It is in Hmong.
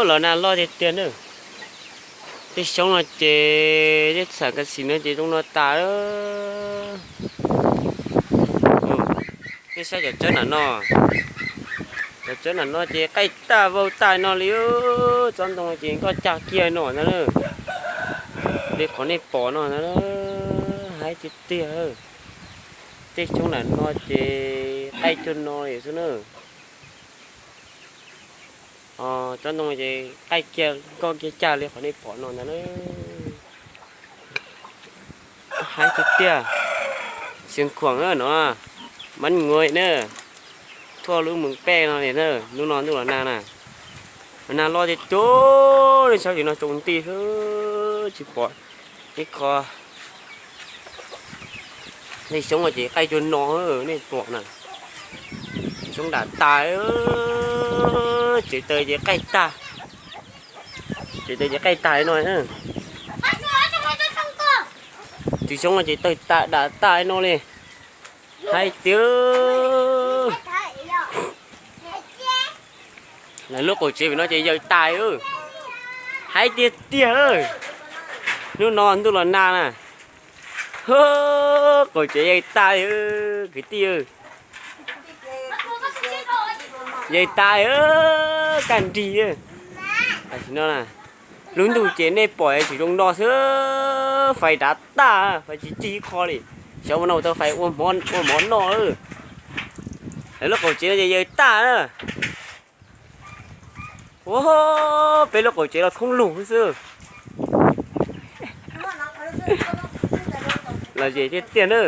Los nag loj tiag tiag na. Tej xyoob no ces tej txham kas xim no ces zoo no tas lawm. Nej saib cov tsawb nram no, cov tsawb nram no ces qaij tag vau tag no li. Tsob ntoo ces nkoj cag kiag no ntag na, li qhov nej pom no ntag. Haib tiag tiag. Tej xyoob nram no ces qaij cuag no li xwb na. Tsob ntoo ces qaij kiag nkoj kiag cag li qhov nej pom no ntag na. Haib tiag tiag. Xeev Khuam no, Mab Nuav na, thuaj lub Moos Pej no li na. Hnub no ntuj los nag na, los nag loj tiag tiag. Nej saib tim no tsaus nti xwb tsis pom ib qho. Tej xyoob ces qaij cuag no, nej pom na. Xyoob dam tas, tsev taws ces qaij tag, tsev taws ces qaij tag li no. Tus xyoob no ces taws tas dam tas li no li. Haib tiag. Lawv lub qaum tsev pem no ces yaws tas. Haib tiag tiag. Hnub no ntuj los nag na. Qaum tsev yaws tas kwv tij. Yaws tas kaj nrig. Tam sim no lub ntuj ces nej pom tsis zoo no xwb, fais dav tag, fais tsis cig ib qho li. Xyov ua no tau fais ua mov noj. Lawv lub qaum tsev no ces yaws tag na. Ua, peb lub qaum tsev los khoob lug xwb. Lom zem tiag tiag na.